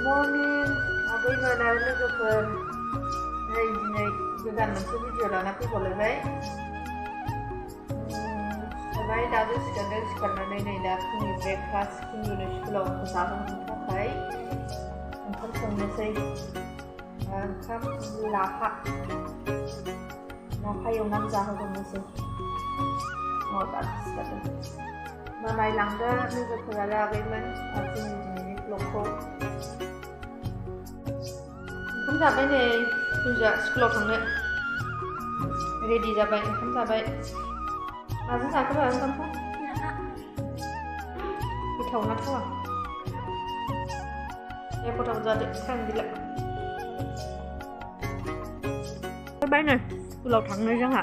morning आगैमोन आरो लोगोफोर नै दिनै गोदान मोनसे भिडिअ लाना फैबावलायबाय ओमफ्राय दाबो सिखारनानै नै दा फुंनि ब्रेकफास्ट फुंनि स्कुलाव जाहोनो थाखाय ओंखाम संनोसै ओंखाम लाफा एवनानै जाहोहरनोसै दासो सिखारदों नायलांदो लोगोफोर आरो आगैमोन जोंनि दिनैनि ब्लगखौ ओंखाम जाबाय नै फुजा स्कुलाव थांनो रेडि जाबाय ओंखाम जाबाय माजों जाखोबा ओंखामखौ गोथाव ना थावा गोथाव जादो टाइम गैला बायनो स्कुलाव थांनो जोंहा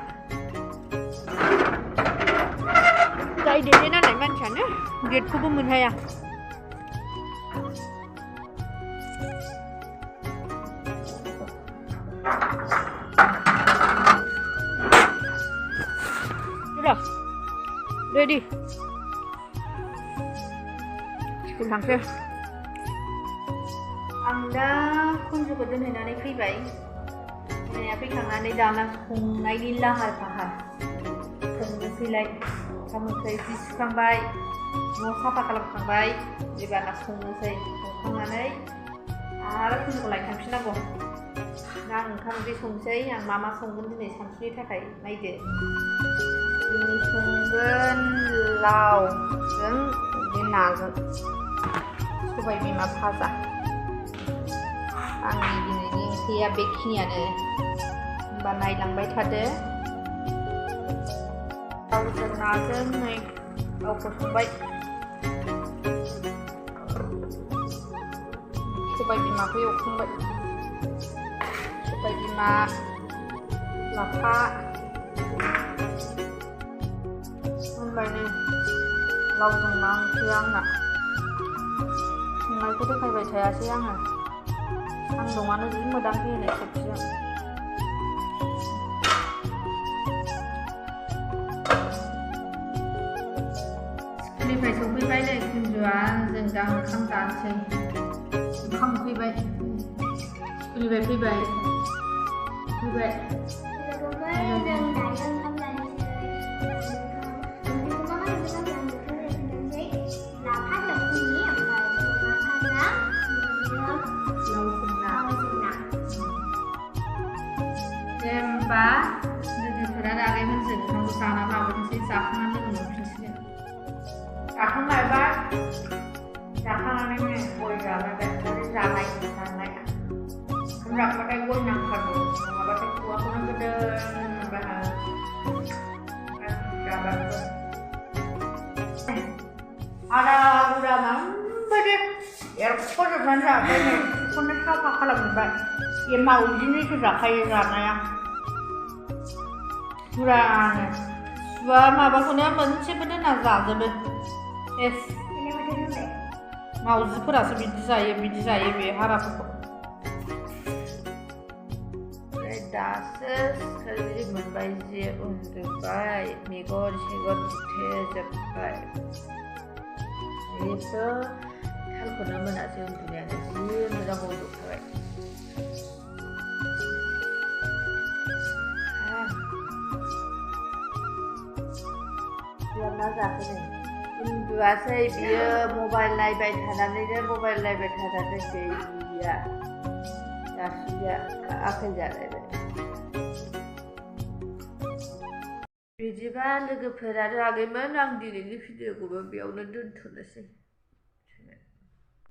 जाय देनाय नालाय मानसियानो गेटखौबो मोनहाया ready स्कुल थांसै आं दा खुनजुखौ दोनहैनानै फैबाय फैखांनानै दाना संनायनि लाहार फाहार संनोसैलाय ओंखाम ओंख्रि जि सुखांबाय न' साफा खालामखांबाय एबारना संनोसै संखांनानै आरो खुनजुखौ लायखांफिननांगौ दा आं ओंखाम ओंख्रि संसै आं मा संगोन दिनै सानसुनि थाखाय नायदो दिनै संगोन लावजों बे नाजों सबाय बिमा भाजा आंनि दिनैनि ओंख्रिया बेखिनियानो होमबा नायलांबाय थादो लावजों नाजों नै लावखौ संबाय सबाय बिमाखौ एवखांबाय सबाय बिमा लाफा होनबायनो लावजों ना ओंख्रिया आंना संनायखौ देखायबाय थायासै आङो सान्दुङानो जि मोदां फैनाय खेबसेया स्कुलनिफ्राय सफैबाय नै खुनजुआ जों दा ओंखाम जानोसै ओंखाम उखैबाय स्कुलनिफ्राय फैबाय होमबा लोगोफोरा आगैमोनजों ओंखामखौ जाना लाबोनोसै जाखांनानै लोगो मोनफिनसिगोन जाखांलायबा जाखांनानै गय जालायबाय जानाय ओंखाम जाबाथाय गय नांथारगौ नङाबाथाय खुगाखौनो गोदोन आदा उदा माबायदि एरख'जोबनानै जाबाय नै बेखौनो साफा खालामजोब्बाय बे मावजिनिसो जाखायो जानाया फुरानो सुवा माबाखौनो मोनसेबो दोना जाजोबो मावजिफोरासो बिदि जायो बे हाराफोरखौ दासो सोरजि मोनबाय जे उन्दुबाय मेगन सेगन बुथेजोब्बाय जेबो थालखौनो मोनासै उन्दुनायानो जि मोजां उन्दुखाबाय मा जाखो उन्दुआसै बियो मबाइल नायबाय थानानै गैया दासो आखाइ जालायबाय बिदिबा लोगोफोर आरो आगैमोन आं दिनैनि भिडिअखौबो बेयावनो दोनथ'नोसै